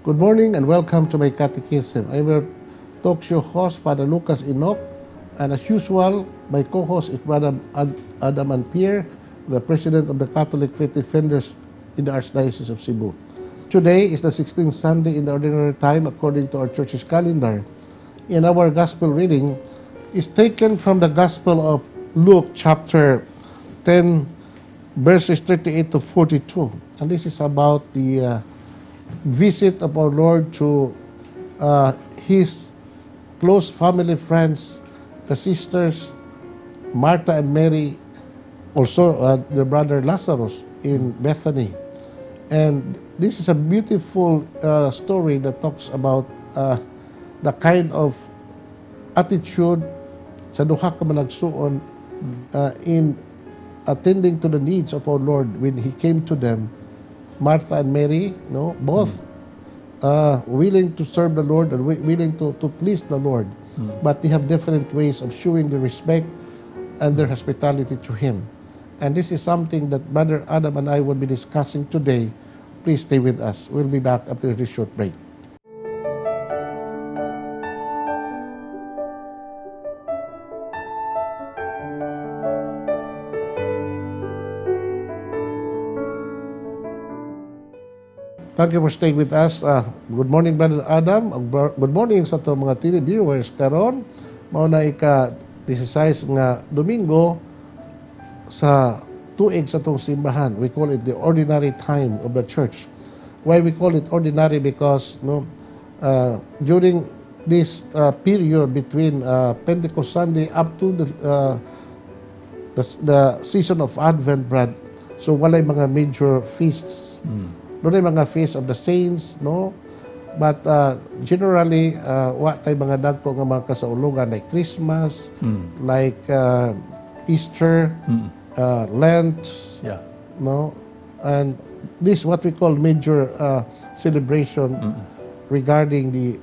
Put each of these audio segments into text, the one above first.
Good morning and welcome to my catechism. I'm your talk show host, Father Lucas Enoch, and as usual, my co-host is Brother Adam Pierre, the president of the Catholic Faith Defenders in the Archdiocese of Cebu. Today is the 16th Sunday in the Ordinary Time according to our church's calendar. In our gospel reading is taken from the Gospel of Luke chapter 10 verses 38 to 42. And this is about the visit of our Lord to his close family friends, the sisters Martha and Mary, also the brother Lazarus in Bethany. And this is a beautiful story that talks about the kind of attitude sa duha ka managsuon in attending to the needs of our Lord when He came to them. Martha and Mary, no, both willing to serve the Lord and willing to please the Lord, but they have different ways of showing the respect and their hospitality to Him. And this is something that Brother Adam and I will be discussing today. Please stay with us. We'll be back after this short break. Thank you for staying with us. Good morning, Brother Adam. Good morning sa atong mga TV viewers. Karon, mao na ika 16 nga Domingo sa tuig sa atong simbahan. We call it the Ordinary Time of the church. Why we call it ordinary? Because, no, during this period between Pentecost Sunday up to the season of Advent, Brad, so walay mga major feasts. Dunay mga feast of the saints, no? But generally, wa tay mga dagko nga mga kasaulugan like Christmas, like Easter, Lent, no? And this what we call major celebration regarding the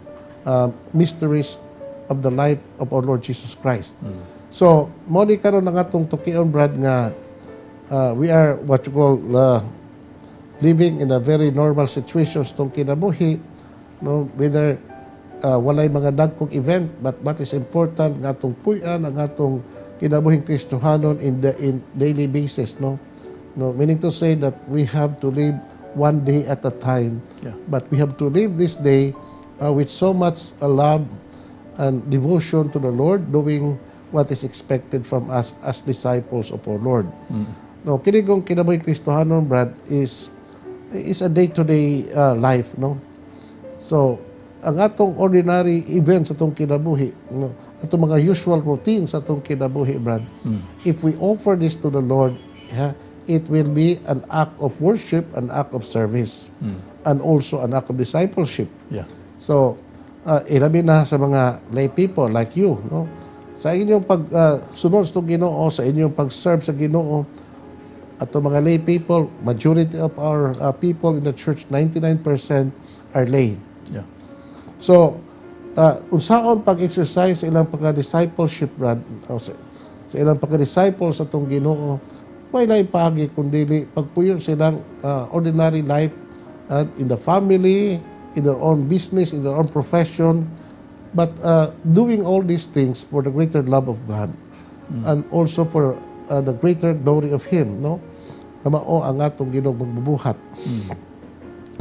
mysteries of the life of our Lord Jesus Christ. So, mo ni karon ang atong tukion, Brad, nga we are what you call living in a very normal situation sa atong kinabuhi, no, whether walay mga dagkong event, but what is important nga atong puy-an ang atong kinabuhing Kristohanon in daily basis, no, meaning to say that we have to live one day at a time, but we have to live this day with so much love and devotion to the Lord, doing what is expected from us as disciples of our Lord. No, kini kong kinabuhing Kristohanon, Brad, is a day-to-day life, no? So, ang atong ordinary events sa atong kinabuhi, no, atong mga usual routines sa atong kinabuhi, Brad, if we offer this to the Lord, yeah, it will be an act of worship, an act of service, and also an act of discipleship. So, ilabi na sa mga lay people like you, no? Sa inyong pag sunod sa Ginoo, sa inyong pag-serve sa Ginoo, ato mga lay people, majority of our people in the church, 99% are lay. So, unsaon pag-exercise sa ilang pagka-discipleship, Brad, o sa ilang pagka-disciple sa atong Ginoo, way paagi kundi pagpuyo silang ordinary life in the family, in their own business, in their own profession, but doing all these things for the greater love of God and also for the greater glory of Him, no? Na mao ang atong Ginoo magbubuhat.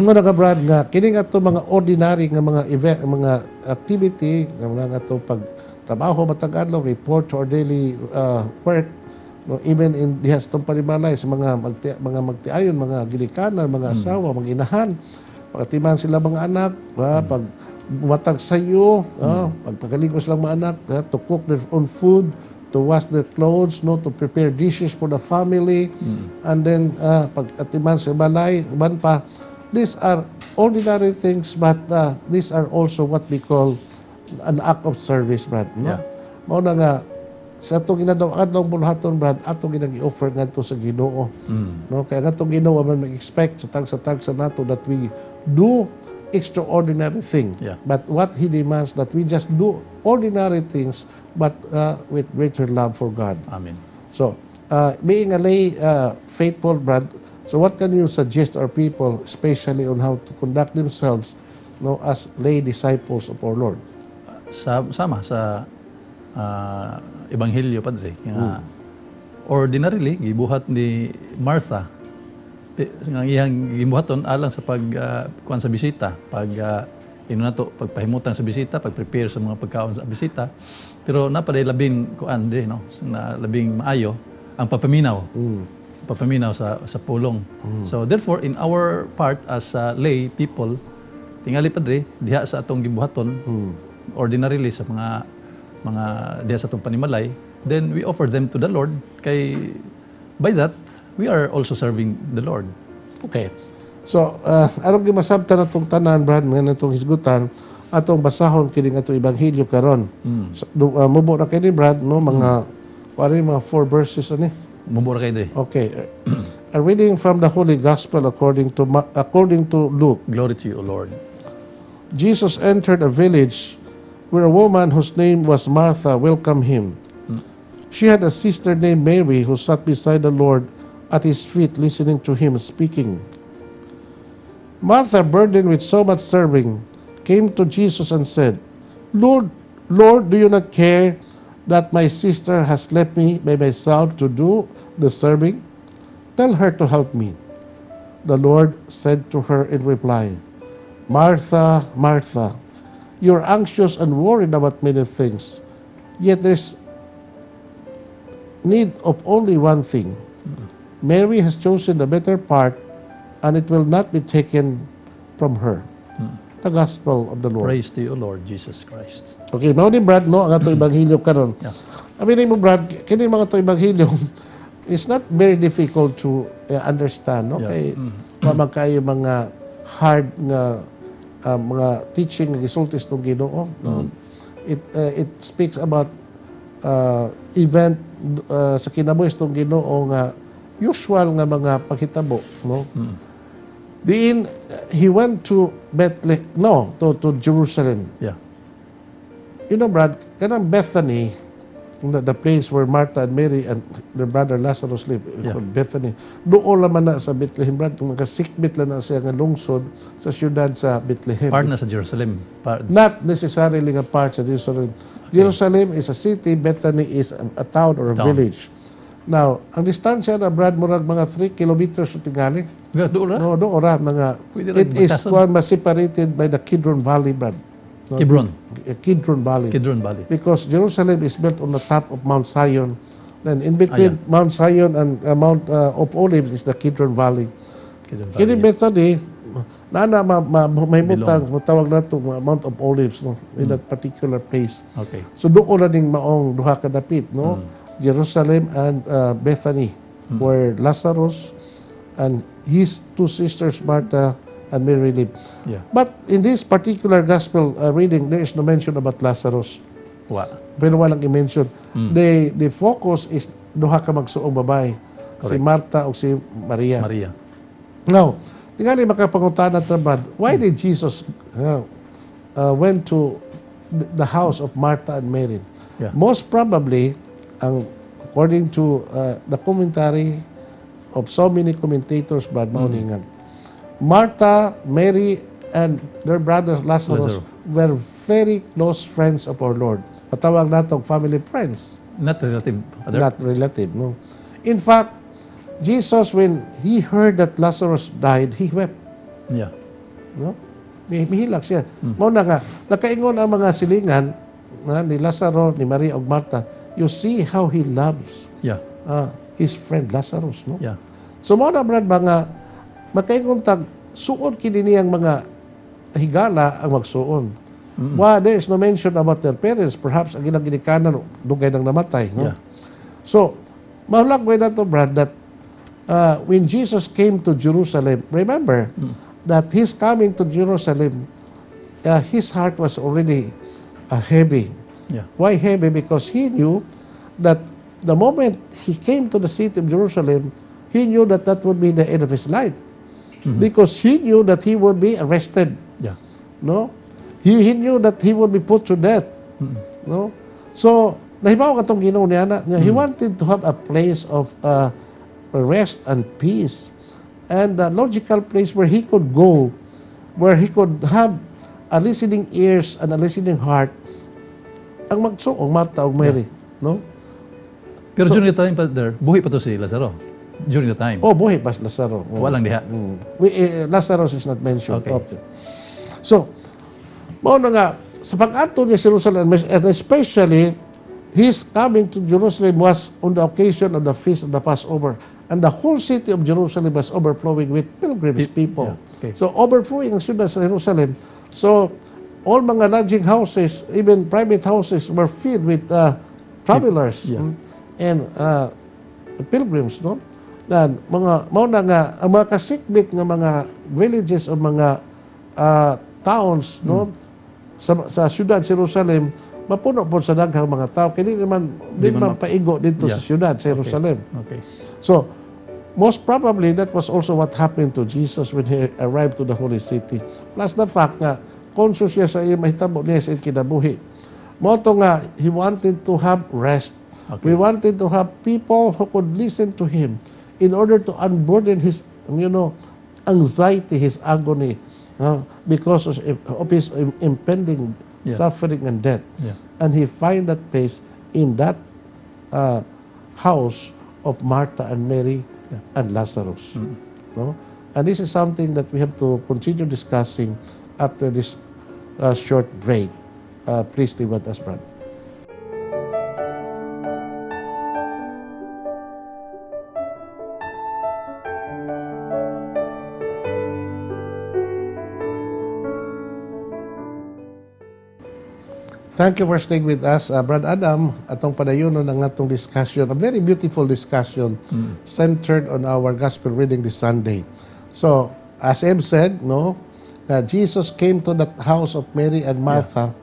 Nga nga, Brad, nga kini nga ato mga ordinary nga mga event, mga activity nga mga atong pagtrabaho matag adlaw, report to our daily work, no, even in diha sa atong panimalay sa mga magtiayon, mga ginikanan, mga asawa, mga inahan, pagatiman sila mga anak, pag matag sayo, pagpakaligo silang mga anak, to cook their own food, to wash their clothes, no, to prepare dishes for the family, and then pag atiman sa balay, uban pa. These are ordinary things, but these are also what we call an act of service, Brad. No? Yeah. Mao na nga sa atong inadlaw-adlaw buluhaton, Brad, atong ginag-offer ngadto sa Ginoo. No, kaya ngadtong Ginoo man mag-expect sa tagsa nato that we do extraordinary thing. But what He demands that we just do ordinary things but with greater love for God. Amen. So, being a lay faithful, Brad, so what can you suggest our people, especially on how to conduct themselves no, as lay disciples of our Lord? Sa sama sa ebanghelyo, Padre, nga ordinarily gibuhat ni Martha nga ang iyang gibuhaton alang sa pag kuan sa bisita, pag ino nato, pagpahimutang sa bisita, pag-prepare sa mga pagkaon sa bisita, pero napaday labing kuan di no, na labing maayo ang pagpaminaw, pagpaminaw sa pulong. So therefore, in our part as lay people, tingali, Padre, diha sa atong gibuhaton ordinarily sa mga diha sa atong panimalay, then we offer them to the Lord kay by that we are also serving the Lord. Okay. So, aron gimasabtan natong tanan, Brad, nga natong hisgutan, atong basahon kini nga atong ebanghelyo karon. So, mubo na kini, Brad, no, mga pare mga four verses ani. Mubo ra kay dre. Okay. A reading from the Holy Gospel according to Luke. Glory to you, O Lord. Jesus entered a village where a woman whose name was Martha welcomed him. She had a sister named Mary who sat beside the Lord at his feet, listening to him speaking. Martha, burdened with so much serving, came to Jesus and said, "Lord, Lord, do you not care that my sister has left me by myself to do the serving? Tell her to help me." The Lord said to her in reply, "Martha, Martha, you're anxious and worried about many things, yet there's need of only one thing. Mary has chosen the better part, and it will not be taken from her." The Gospel of the Lord. Praise to you, O Lord Jesus Christ. Okay, mao ni, Brad, no, ang ato ebanghelyo karon. Aminin mo, Brad, kini mga ato ebanghelyo, it's not very difficult to understand, no? Yeah. Kay wa man kayo mga hard nga mga teaching nga gisulti sa Ginoo, no? It speaks about event sa kinabuhi sa Ginoo nga usual nga mga paghitabo, no? Diin he went to Bethlehem, no, to Jerusalem. Brad, kanang Bethany, the place where Martha and Mary and their brother Lazarus live, called Bethany. Duol naman na sa Bethlehem, Brad. Makasikbit lang na siya nga lungsod sa siyudad sa Bethlehem. Part na sa Jerusalem. Part, Not necessarily nga part sa Jerusalem. Jerusalem is a city, Bethany is a town or a Town. Village. Now, ang distansya na, Brad, murag mga 3 kilometers sa tingali. Nga, dool ra. No, dool ra mga Pwede ra it is magkason. Kuan mas separated by the Kidron Valley, Brad. No? Kibron. Kidron Valley. Kidron Valley. Because Jerusalem is built on the top of Mount Zion. Then in between Mount Zion and Mount of Olives is the Kidron Valley. Kidron Kini Valley. Bethany, na ma mahimutang matawag nato mga Mount of Olives, no, in that particular place. So dool na ning maong duha ka dapit, no? Jerusalem and Bethany, where Lazarus and his two sisters Martha and Mary live. But in this particular gospel reading, there is no mention about Lazarus. Wa. Pero walang i-mention. The focus is duha ka magsuong babae. Si Correct. Martha o si Maria. Maria. Now, tingali makapangutana ta, Brad, why did Jesus went to the house of Martha and Mary? Yeah. Most probably, ang according to the commentary of so many commentators, Brad, mao ni nga, Martha, Mary, and their brother Lazarus Lazarus. Were very close friends of our Lord. Patawag nato family friends. Not relative, Father? Not relative, no. In fact, Jesus, when he heard that Lazarus died, he wept. No? Mihilak siya. Mao na nga, nakaingon ang mga silingan na, ni Lazaro, ni Maria ug Martha, "You see how he loves his friend Lazarus," no? Yeah. So mao na, Brad, mga makaingon tag suod kini niyang mga higala ang magsuon. Wa there is no mention about their parents. Perhaps ang ilang ginikanan dugay nang namatay, no? Yeah. So, mahulagway nato, Brad, that when Jesus came to Jerusalem, remember that his coming to Jerusalem, his heart was already heavy. Why heavy? Because he knew that the moment he came to the city of Jerusalem, he knew that that would be the end of his life. Because he knew that he would be arrested. No? He knew that he would be put to death. No? So, nahibaw katong Ginoo niya na, nga he wanted to have a place of rest and peace and a logical place where he could go, where he could have a listening ears and a listening heart ang magsuong Martha ug Mary, no? Pero during the time, Father, buhi pa to si Lazaro. During the time. Oh, buhi pa si Lazaro. Oh. Walang diha. Lazarus is not mentioned. Okay. So, mao na nga, sa pag-adto niya sa Jerusalem, and especially, his coming to Jerusalem was on the occasion of the feast of the Passover. And the whole city of Jerusalem was overflowing with pilgrims, people. So, overflowing ang syudad sa Jerusalem. So, all mga lodging houses, even private houses, were filled with travelers and pilgrims, no? Na mga mao na nga ang mga kasikbit nga mga villages o mga towns, no, sa syudad sa Jerusalem mapuno po sa daghang mga tao kay di Di man man paigo dito sa syudad sa Jerusalem. So, most probably that was also what happened to Jesus when he arrived to the holy city. Plus the fact nga conscious siya sa iyang mahitabo niya sa iyang kinabuhi. Mao to nga he wanted to have rest. We wanted to have people who could listen to him in order to unburden his anxiety, his agony, because of his impending suffering and death. And he find that place in that house of Martha and Mary and Lazarus. No? And this is something that we have to continue discussing after this short break. Please stay with us, Brad. Thank you for staying with us, Brad Adam. Atong padayonon ang atong discussion, a very beautiful discussion centered on our gospel reading this Sunday. So, as Eb said, no, that Jesus came to that house of Mary and Martha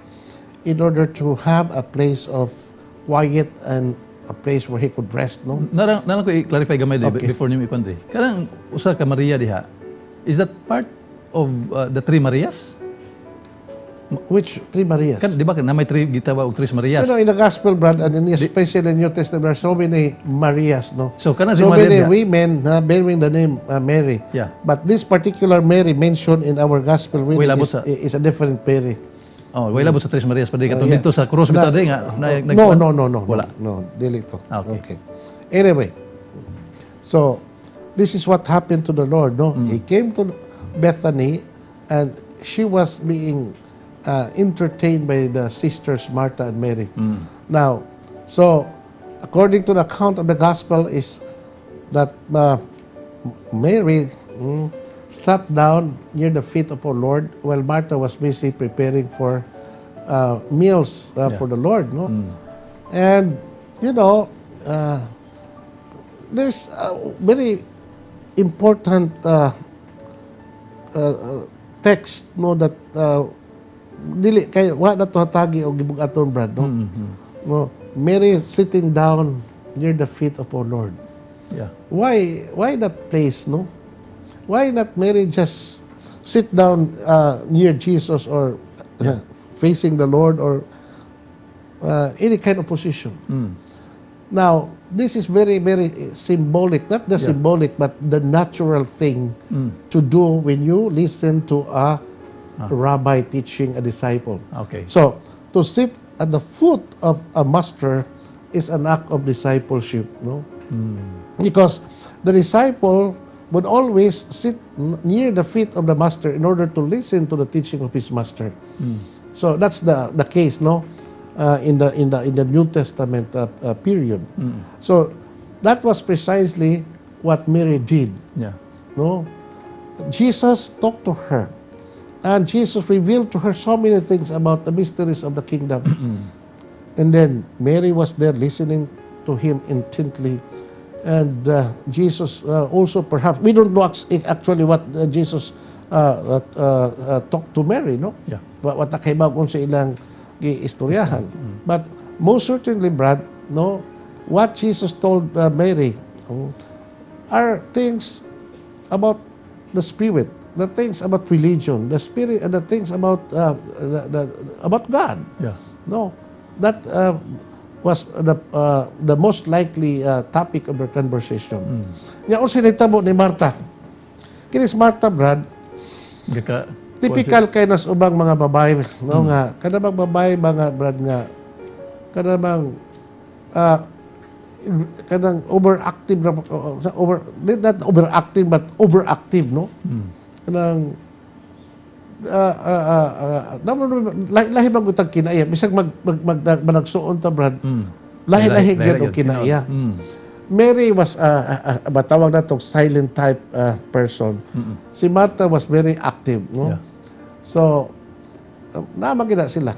in order to have a place of quiet and a place where he could rest, no? Naa lang ko i-clarify gamay di, before nimo ikuan. Kanang usa ka Maria diha, is that part of the three Marias? Which three Marias? Kan di ba na may three gitawag og tres Marias? In the gospel, Brad, and especially in New Testament, there are so many Marias, no? So kana si So Maria many diha. women bearing the name Mary. But this particular Mary mentioned in our gospel reading Wala is a different Mary. Oh, wala labot sa tres Marias pa di katong Yeah. didto sa cross bitaw di nga na, No. Wala. No, dili to. Ah, okay. Anyway, so this is what happened to the Lord, no? He came to Bethany and she was being entertained by the sisters Martha and Mary. Now, so according to the account of the gospel is that Mary sat down near the feet of our Lord while Martha was busy preparing for meals for the Lord, no? And there's a very important text, no, that dili kay wa na to hatagi og gibug-aton, Brad, no? No, Mary sitting down near the feet of our Lord. Why that place, no? Why not Mary just sit down near Jesus or facing the Lord or any kind of position? Now, this is very, very symbolic. Not the symbolic, but the natural thing to do when you listen to a rabbi teaching a disciple. So, to sit at the foot of a master is an act of discipleship, no? Because the disciple would always sit near the feet of the master in order to listen to the teaching of his master. So that's the case, no? In the New Testament period. So that was precisely what Mary did. No? Jesus talked to her. And Jesus revealed to her so many things about the mysteries of the kingdom. And then Mary was there listening to him intently. And Jesus also perhaps, we don't know actually what Jesus talked to Mary, no? Yeah. Wa ta kahibaw kung unsa ilang giistoryahan. But most certainly, Brad, no, what Jesus told Mary are things about the spirit, the things about religion, the spirit, and the things about God. No, that was the most likely topic of their conversation. Nya unsa nahitabo ni Martha? Kini si Martha, Brad, Gaka Typical kay nas ubang mga babae, no, nga kada bang babae mga Brad nga kada bang kanang overactive na over, not overactive but overactive, no, kanang lahi lahi bang utang kinaiya bisag mag mag, mag, managsuon ta, Brad, lahi-lahi gyud og kinaiya. Mary was matawag na tong silent type person. Si Martha was very active, no? Yeah. So, naman gina sila.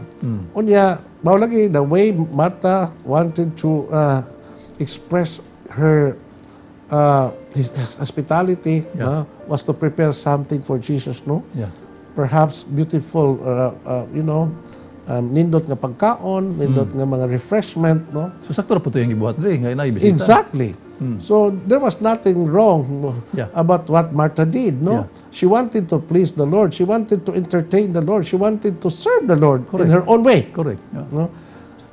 Unya, mao lagi the way Martha wanted to express her his hospitality was to prepare something for Jesus, no? Yeah. Perhaps beautiful, nindot nga pagkaon, nindot nga mga refreshment, no? So sakto ra po to yung gibuhat diri nga inay bisita. Exactly. So there was nothing wrong about what Martha did, no? Yeah. She wanted to please the Lord. She wanted to entertain the Lord. She wanted to serve the Lord in Correct. Her own way. Correct. Yeah. No?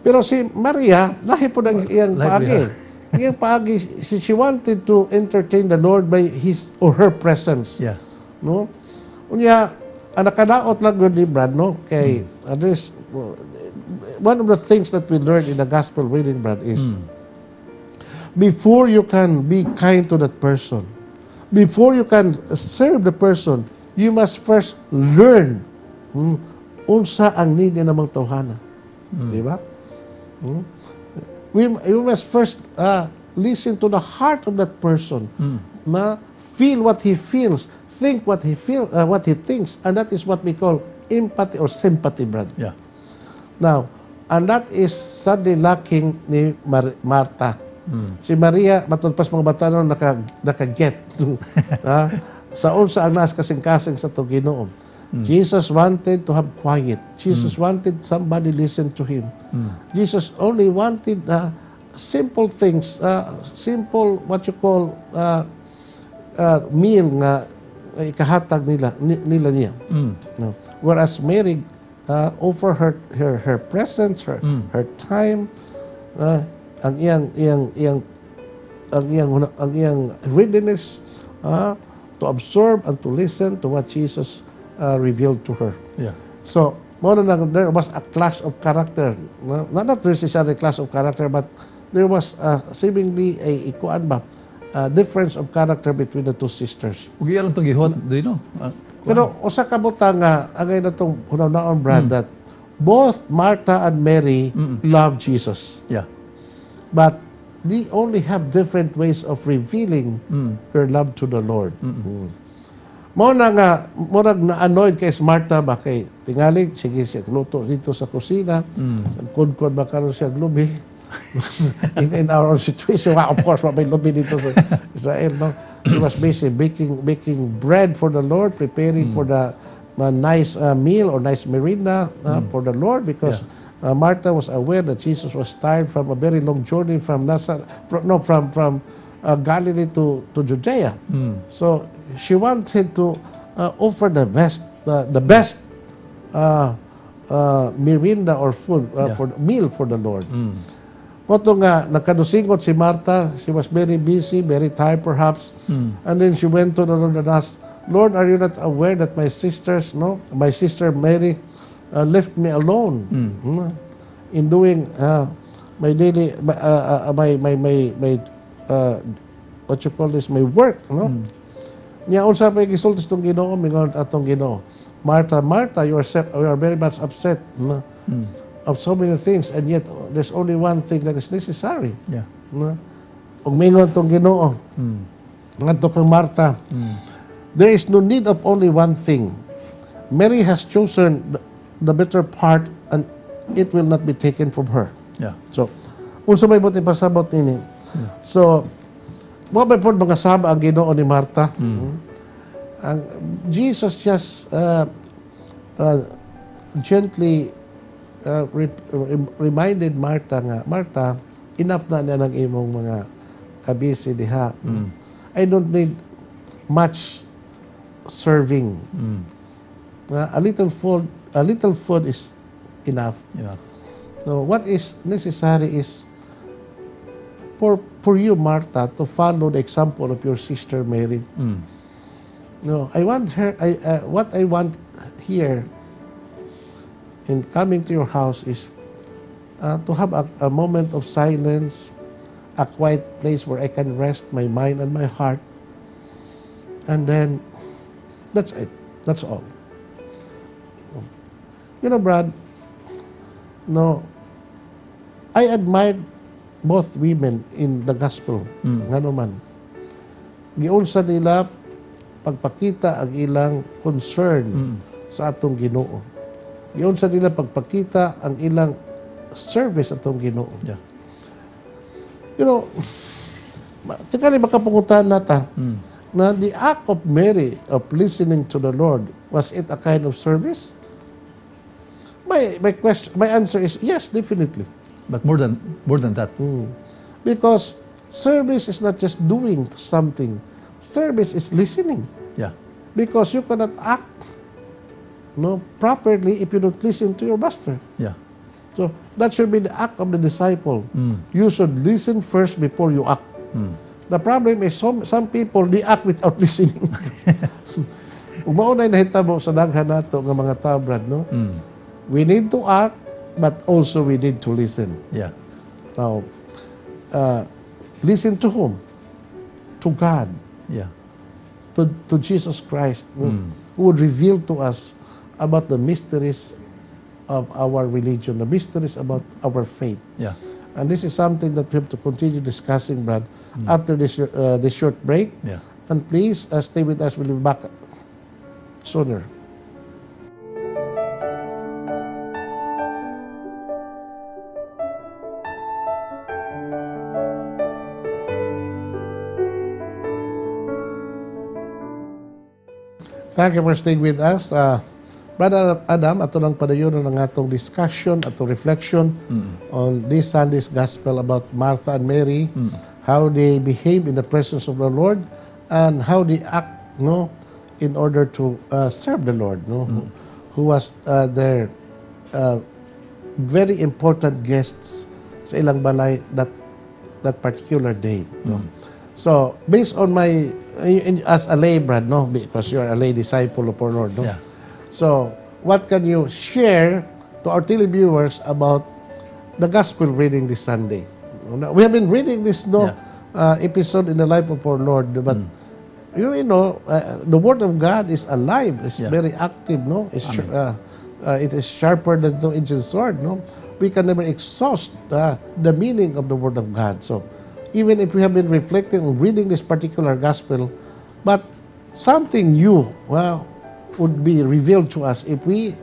Pero si Maria, lahi po ng iyang Lahi po paagi. Iyang paagi, she wanted to entertain the Lord by his or her presence. No? Unya, ang nakadaot lang yun ni Brad, no? Kay, at least, one of the things that we learned in the gospel reading, Brad, is before you can be kind to that person, before you can serve the person, you must first learn unsa ang need niya namang tawhana. Di ba? We must first listen to the heart of that person, na feel what he feels, think what he feel, what he thinks, and that is what we call empathy or sympathy, Brad. Now, and that is sadly lacking ni Martha. Si Maria, matod pas mga bata no, naka-get. Ha? Sa unsa ang nas kasing-kasing sa atong Ginoo. Jesus wanted to have quiet. Jesus wanted somebody listen to him. Jesus only wanted simple things, simple what you call meal nga ikahatag nila niya. No. Whereas Mary offer her presence, her time, ang iyang readiness to absorb and to listen to what Jesus revealed to her. So, mo na there was a clash of character. No? Not necessarily clash of character, but there was seemingly a ikuan ba, a difference of character between the two sisters. Ug iya lang tong gihuhat diri, no? Ah, Pero usa ka butang nga angay na tong hunaw-naon, Brad, that both Martha and Mary loved Jesus. But they only have different ways of revealing their love to the Lord. Mo na nga murag na-annoyed kay si Martha ba kay tingali sige siya luto dito sa kusina, kudkod ba karon siya lubi in our own situation. Well, of course, may lubi dito sa Israel, no? She was busy baking bread for the Lord, preparing for the nice meal or nice merienda for the Lord because Martha was aware that Jesus was tired from a very long journey from Nazareth, from, no, from Galilee to Judea. So she wanted to offer the best merienda or food for meal for the Lord. Koto nga nagkadusingot si Martha, she was very busy, very tired perhaps. And then she went to the Lord and asked, "Lord, are you not aware that my sisters, no, my sister Mary left me alone in doing my daily, my what you call this, my work, no?" Niya unsa pa gisulti atong Ginoo, mingon atong Ginoo, "Martha, Martha, you are very much upset, no, of so many things, and yet there's only one thing that is necessary." No? Ug mingon tong Ginoo, ngadto kang Martha, "There is no need of only one thing. Mary has chosen the better part and it will not be taken from her." So, unsa may buot ipasabot nini? So, mo ba pod mga saba ang Ginoo ni Martha? Ang Jesus just gently reminded Martha nga, "Martha, enough na niya ng imong mga kabisi diha. I don't need much serving. A little food is enough. So what is necessary is for you, Martha, to follow the example of your sister Mary. No, I want her. I what I want here in coming to your house is to have a moment of silence, a quiet place where I can rest my mind and my heart. And then, that's it. That's all. Brad, no, I admired both women in the gospel. Ngano man. Giunsa nila pagpakita ang ilang concern sa atong Ginoo. Giunsa nila pagpakita ang ilang service atong Ginoo. Tingali makapangutan nata na the act of Mary of listening to the Lord, was it a kind of service? My question, my answer is yes, definitely. But more than that. Because service is not just doing something. Service is listening. Because you cannot act, no, properly if you don't listen to your master. So that should be the act of the disciple. You should listen first before you act. The problem is some people, they act without listening. Ug mao na nahitabo sa daghan nato nga mga tao, Brad, no? We need to act, but also we need to listen. Now, listen to whom? To God, to Jesus Christ, no? Who would reveal to us about the mysteries of our religion, the mysteries about our faith. And this is something that we have to continue discussing, Brad, after this short break. And please stay with us. We'll be back sooner. Thank you for staying with us. Brother Adam, ato lang padayon ang atong discussion, atong reflection on this Sunday's Gospel about Martha and Mary, how they behave in the presence of the Lord, and how they act, no, in order to serve the Lord, no, who was their very important guests sa ilang balay that particular day. No? So, based on my, as a lay, Brad, no, because you are a lay disciple of our Lord, no? Yeah. So, what can you share to our televiewers about the gospel reading this Sunday? We have been reading this, no, episode in the life of our Lord, but the Word of God is alive. It's very active, no? It is sharper than two-edged sword, no? We can never exhaust the meaning of the Word of God. So, even if we have been reflecting on reading this particular gospel, but something new, well, would be revealed to us if we,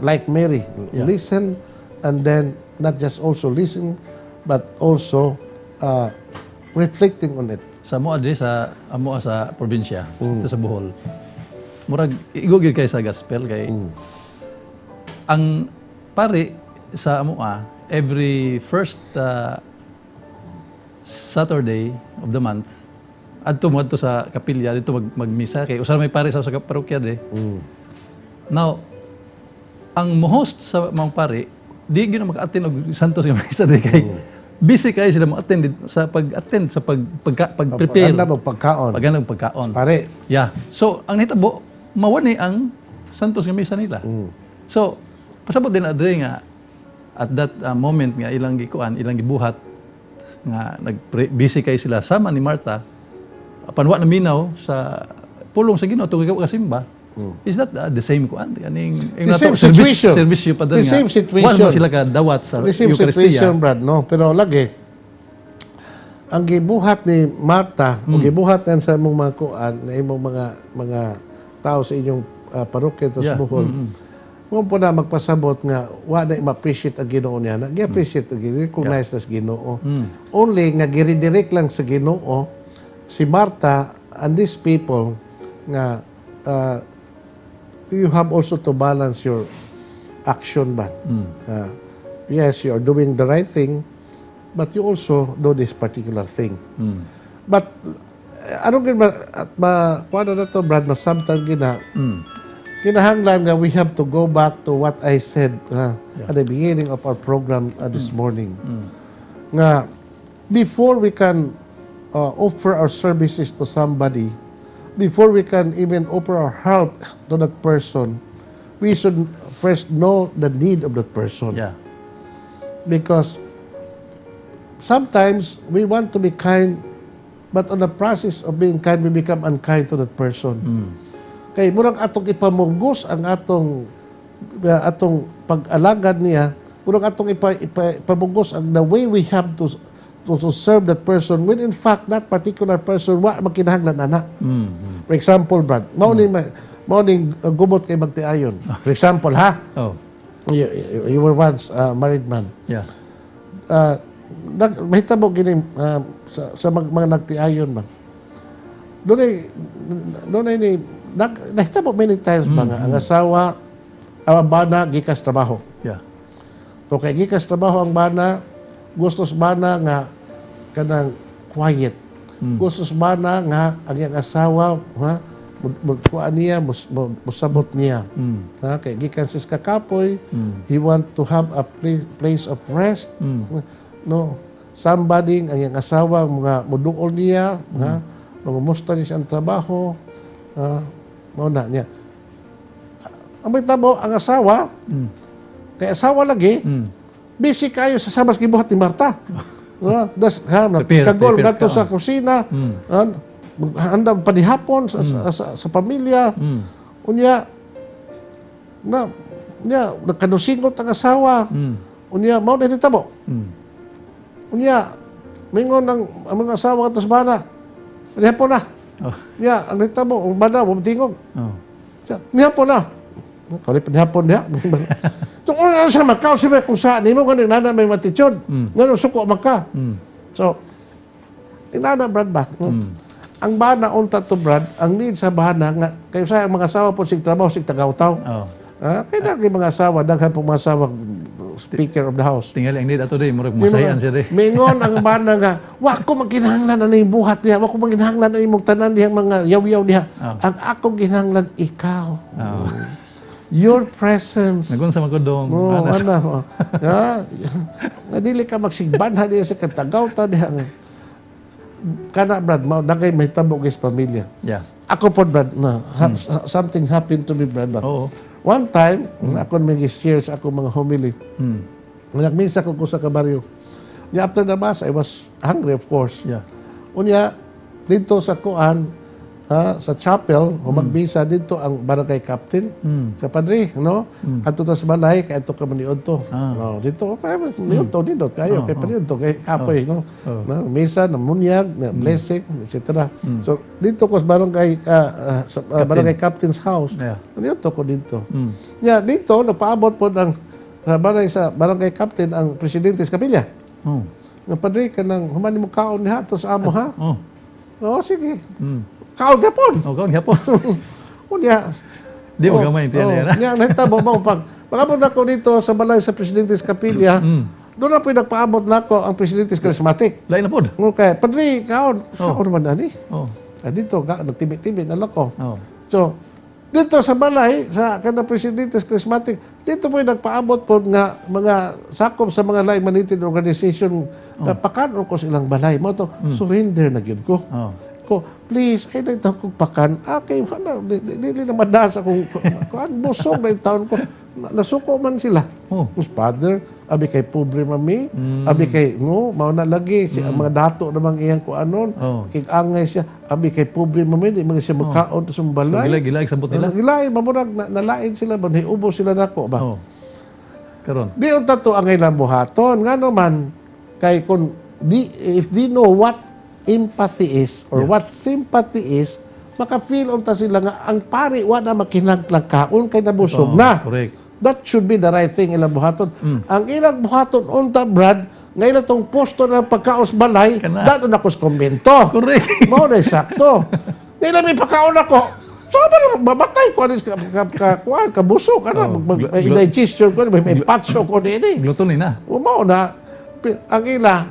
like Mary, listen, and then not just also listen, but also reflecting on it. Sa amo diri sa amo sa probinsya, dito sa Bohol. Murag igo gyud kay sa gospel kay ang pari sa amoa every first Saturday of the month adto mo adto sa kapilya dito magmisa kay usa may pari sa parokya de. Now, ang mo-host sa mga pari, di gyud na maka-attend og Santos nga misa diri kay busy kayo sila mo-attend sa pag-attend sa pag pagka, pag-prepare. Paganda mo pagkaon. Paganda og pagkaon. Pare. Yeah. So, ang nahitabo, mawani ang Santos nga misa nila. So, pasabot din adre nga at that moment nga ilang gikuan, ilang gibuhat nga nag busy kay sila sama ni Martha apan wa na minaw sa pulong sa Ginoo tungod kay kasimba. Is that the same kuan? Kaning The same situation. Servisyo pa The nga. same situation. Wa man sila kadawat sa The same Eucharistia. situation, Brad, no? Pero lagi, ang gibuhat ni Martha, o gibuhat yan sa imong mga kuan, na imong mga tao sa inyong parokya sa Bohol, kung po na magpasabot nga, wa na ma-appreciate ang Ginoo niya, na gi-appreciate ang Ginoo, recognize na sa Ginoo. Only nga giridirect lang sa Ginoo si Martha and these people nga you have also to balance your action ba. Yes, you are doing the right thing, but you also do this particular thing. But anong gin ba at ma kuano na to, Brad, masabtan gina. Kinahanglan nga we have to go back to what I said at the beginning of our program this morning. Nga before we can offer our services to somebody, before we can even offer our help to that person, We should first know the need of that person. Because sometimes we want to be kind, but on the process of being kind, we become unkind to that person. Kay murag atong ipamugos ang atong pag-alagad niya, murag atong ipamugos ang the way we have to serve that person when in fact that particular person wa magkinahanglan ana. For example, Brad, mao ni gumot kay magtiayon. For example, ha? Oh. You were once a married man. Yeah. Mahitabo gini sa mga nagtiayon ba. Dunay ni nahitabo many times ba nga ang asawa, ang bana gikas trabaho. So kay gikas trabaho ang bana, gusto sa bana nga kanang quiet. Gusto sa bana nga ang iyang asawa, ha, mo kuan niya, musabot niya. Ha, kay gikan siya sa kakapoy, he want to have a place of rest. No, somebody ang iyang asawa mga muduol niya, ha, mangumusta niya sa iyang trabaho, ha, mao na niya. Ang may tabo, ang asawa, kay asawa lagi, busy kayo sa sabas gibuhat ni Marta. Ha, das, ha, Prepare, kagol prepare gadto ka, sa kusina, ha, handa panihapon sa pamilya. Unya na unya nagkanusingot ang asawa. Unya mao na nitabo. Unya mingon ang mga asawa kadto sa bana. Panihapon na. Unya ang nitabo ang bana wa tingog. Nihapon na. Kali panihapon niya. So, kung ano sa Macau, sabi kung saan, nimo ka nana may attitude. Ngano suko maka. So, inana, Brad, ba? Ang bana unta to, Brad, ang need sa bana nga kayo sa ang mga asawa po sig trabaho sig tagawtaw. Ah, kaya na mga asawa, daghan po mga asawa speaker of the house. Tingali ang need ato day, murag masayan siya day. Mingon ang bana nga, wa ko magkinahanglan na imong buhat niya, wa ko magkinahanglan na imong tanan diha, mga yaw-yaw diha. Ang akong ginahanglan, ikaw. Your presence. Nagunsa man ko dong. Oh, Ana. ana. Oh. Ha? Nga dili ka magsigbanha diha sa katagaw ta diha. Kana, Brad, mao na kay may tabo guys pamilya. Ako po, Brad, na something happened to me, Brad, ba? Oo. One time, ako may share sa ako mga homily. Nagmisa ko sa kabaryo. Nya after the mass, I was hungry, of course. Unya, dito sa kuan, sa chapel, humagbisa dito ang barangay captain. Sa padre, no? Adto ta sa balay, kay adto ka maniudto. No, dito, pa niudto dito kayo, kay paniudto kay kapoy, no? No, misa, na munyag, na blessing, etc. So, dito ko sa barangay captain's house. Niudto ko dito. Nya dito nagpaabot po ng balay sa barangay captain ang presidente sa kapilya. Nga, "Padre, kanang human mo kaon niha to sa amo, ha." "Oo, sige." Kaon gapon. Oh, kaon gyapon. Unya. Di mo gamay tiyan Oh, niya na. Nya nahitabo mo pag pag-abot ako dito sa balay sa presidente sa kapilya, doon na po nagpaabot na ako ang presidente sa charismatic. Lain na pod. Okay, "Padre, kaon." "Kaon man ani?" Oh. Ah, dito, ka, nagtibi-tibi na lang ko. Oh. So, dito sa balay, sa kanang presidente sa charismatic, dito po yung nagpaabot po nga mga sakop sa mga like-minded organization na pakanon ko sa ilang balay. Mao to, surrender na gyud ko. Ko, "Please, ay na kong pakan." Ah, kay, wala, di na madas akong, kuan, busog na yung taon ko. Nasuko man sila. Oh. Mas, "Father, abi kay pobre mami, abi kay, no, mao na lagi, si, ang mga dato namang iyang kuanon, kay angay siya, abi kay pobre mami, di mga siya magkaon sa So, balay." gilag gilag sabot nila. Gilain, mamurag, nalain sila, ba, hiubo sila nako ba? Oh. Karon. Di unta to ang ilang buhaton. Nga naman, kay kung di, if they know what empathy is or what sympathy is, maka-feel unta sila nga ang pari wa na makinaglang kaon kay nabusog Oh, na. Correct. That should be the right thing ilang buhaton. Ang ilang buhaton unta, Brad, ngayon itong posto ng pagkaos balay, Kana. dato na kos kumbento. Correct. Mao na sakto. Di lang may pagkaon ako. So, ba mamatay ko anis ka kuan kabusog ano, Oh, may indigestion ko, may patso ko nini. Gluto ni na. O mao na ang ila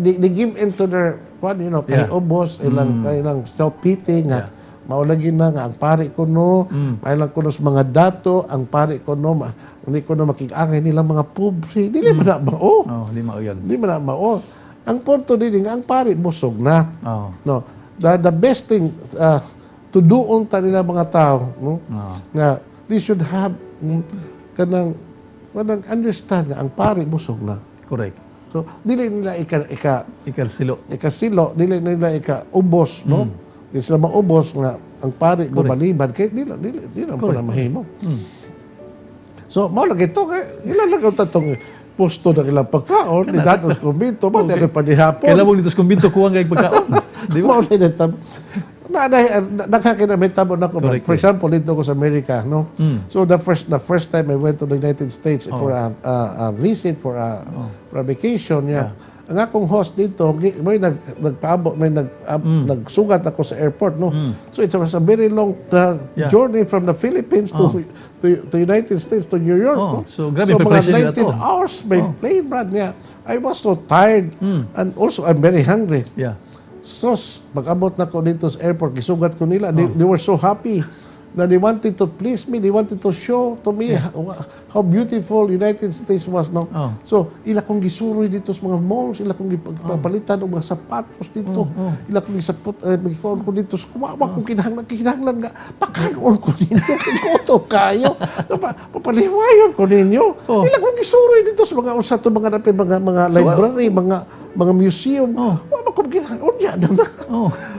they give into their kuan kay ubos ilang self-pity nga mao lagi na nga ang pari ko no, mailang kuno sa mga dato, ang pari ko no, hindi ko no makig-angay nilang mga pobre. Dili man na mao. Oh, di mao yun. Di man na mao. Ang punto din nga ang pari busog na. Oh. No. The best thing to do unta nila mga tao, no? Oh. Nga They should have kanang understand nga ang pari busog na. Correct. So dili nila ika Ikasilo. Ikasilo, dili nila ika ubos, no? Di sila maubos nga ang pari mobalibad kay dili lang po na mahimo. So mao lagi to kay ila lang ang tatong posto ng ilang pagkaon, ni dadon sa kumbinto, mo okay. Panihapon. Kailan mo dito sa kumbinto kuwang kay pagkaon? Di ba? Mao na ito. Na naghakinamit na ako. For example, dito ko sa Amerika, no? So the first time I went to the United States for a visit, for a vacation, yeah. Ang akong host dito, may nagpaabot, may nagsugat ako sa airport, no? So it was a very long journey from the Philippines to United States, to New York, Oh, no? so grabe So mga preparation nila 19 to. Hours by plane, Brad, niya. I was so tired and also I'm very hungry. Sos, pag-abot na ko dito sa airport, gisugat ko nila. They were so happy na they wanted to please me. They wanted to show to me how beautiful United States was. No? So, ila kong gisuroy dito sa mga malls, ila kong gipapalitan og mga sapatos dito, ila kong gisapot, gikuan ko dito. Sa kuwawa kong kinahanglan, kinahanglan nga, pakanon ko ninyo, gutom kayo, papaliwayon ko ninyo. Ila kong gisuroy dito sa mga usa to mga napay mga library, mga museum. Wa man kong kinahanglan, unya na na.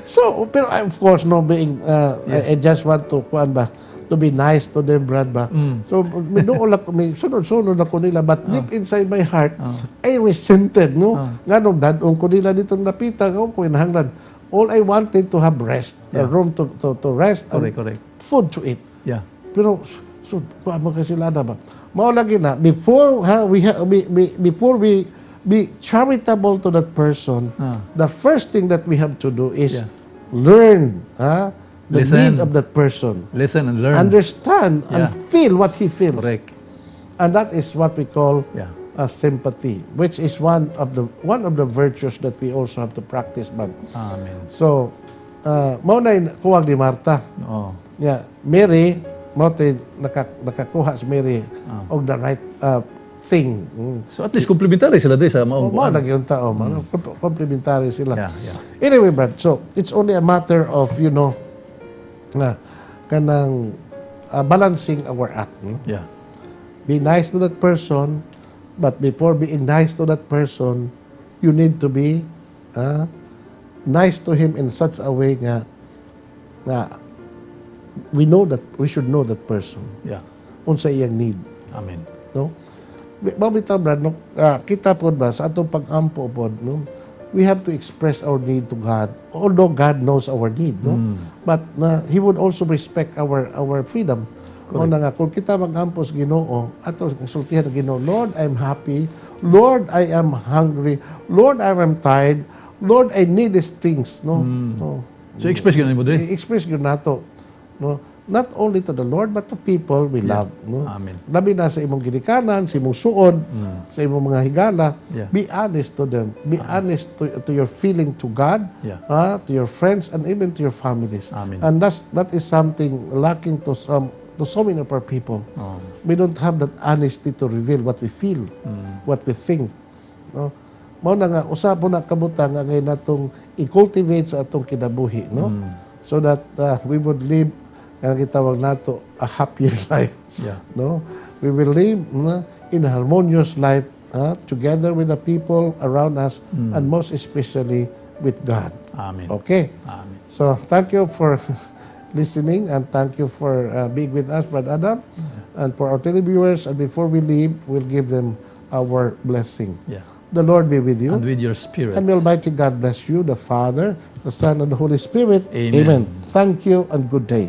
So, pero of course, no, being, I just want to, kuan ba, to be nice to them, Brad ba. So, minuol ako, may sunod-sunod ako nila, but deep inside my heart, I resented, no? Nganong dad-on ko nila dito napita, ko kinahanglan. All I wanted to have rest, a room to rest, and Correct, correct. food to eat. Pero so kuan mo kasi sila na ba? Mao lagi na before ha, we, ha, we before we be charitable to that person, the first thing that we have to do is learn, ha, the Listen. Need of that person. Listen and learn. Understand and feel what he feels. Correct. And that is what we call a sympathy, which is one of the virtues that we also have to practice, man. Amen. So, mao na yung kuwag ni Marta. Yeah, Mary, mao to'y nakakuha si Mary og the right thing. So at least complementary sila diri sa maong Mao lagi yung tao, man. Complementary sila. Anyway, Brad, so it's only a matter of nga kanang balancing our act. No? Yeah. Be nice to that person, but before being nice to that person, you need to be nice to him in such a way nga we know that we should know that person. Unsa iyang need, Amen. No? Mao bitaw, Brad, no? Ah, kita pod ba sa atong pag-ampo pod, no? We have to express our need to God. Although God knows our need, no? But he would also respect our freedom. Mao na nga kung kita mag-ampo sa Ginoo, ato sultihan ang Ginoo, "Lord, I'm happy. Lord, I am hungry. Lord, I am tired. Lord, I need these things," no? Oh. So express gyud mo diri. I-express gyud nato, no? Not only to the Lord but to people we love, no? Amen. Labi na sa imong ginikanan, sa imong suod, sa imong mga higala, be honest to them. Be honest to your feeling to God, to your friends and even to your families. Amen. And that is something lacking to so many of our people. We don't have that honesty to reveal what we feel, what we think. No? Mao na nga usa po na kabutang nga ngayon natong i-cultivate sa atong kinabuhi, no? So that we would live nga gitawag nato a happier life. No? We will live, no, in a harmonious life together with the people around us and most especially with God. Amen. Okay. Amen. So thank you for listening and thank you for being with us, Brad Adam, and for our televiewers. And before we leave, we'll give them our blessing. The Lord be with you. And with your spirit. And may Almighty God bless you, the Father, the Son, and the Holy Spirit. Amen. Thank you and good day.